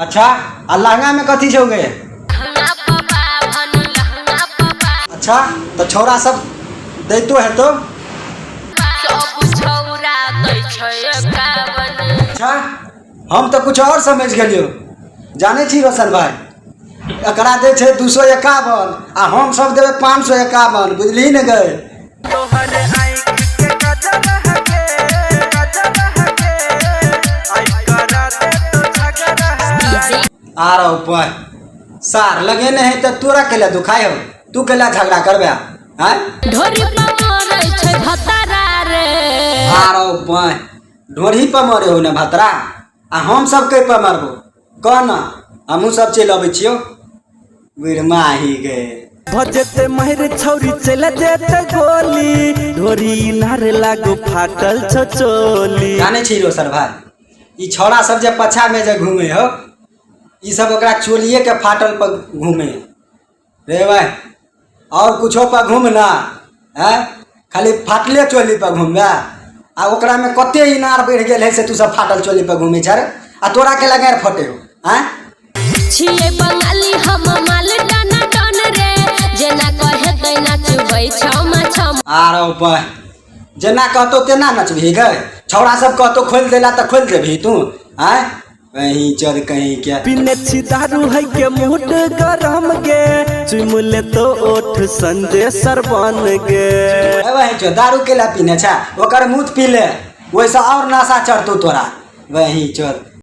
अच्छा, आ लहंगा में कथी छौ गे? अच्छा, तऽ छौड़ा सब दैतो हेतौ। अच्छा, हम तऽ कुछ और समझ गेलियौ। जानै छी रोशन भाई, एकरा दै छै 251 आ हम सब देबै 551, बुझलिही ने गए? आ रहो पर सार लगेने है तऽ तोरा केला दुखाय हो? तू केला झगड़ा करबे आँय? ढोरी पर मरै छै भतरा रे। आ रहो पर ढोरी पर मरे हो ने भतरा, आ हम सब कै पर मरबो कह न? हमहूँ सब चलि अबै छियौ बिरमाही गे। भजते महिर छौरी चल जेते गोली, ढोरी इनार लागो फाटल छो चोली। जानै छी रोशन भाई, ई छौड़ा सब जे पछा में जे घूमे हो, ई सब ओकरा चोलिए के फाटल पर घूमे रे भाई। और कुछो पर घूम ना है, खाली फाटले चोली पर घूमबे? आ ओकरा में कते इनार बढ़ि गेल है से तू सब फाटल चोली पर घूमे छ रे? आ तोरा के लगा फटे हो आँय? छियै बंगाली हम, माल टना टन रे, जेना कहे तैना चुबै छम छम। आरो पर जेना कहतो तेना नचबही गे? छौड़ा सब कहतो खोलि देला तऽ खोलि देबही तू आँय? कहीं चल कहीं क्या। पीने छी दारू है के मूड गरम गे, चुम ले तो ओठ संजय सरबन गे। वही चो दारू केला पीने छ? ओकर मूत पी ले, ओहिसँ और नशा चढ़तौ तोरा। वही चल।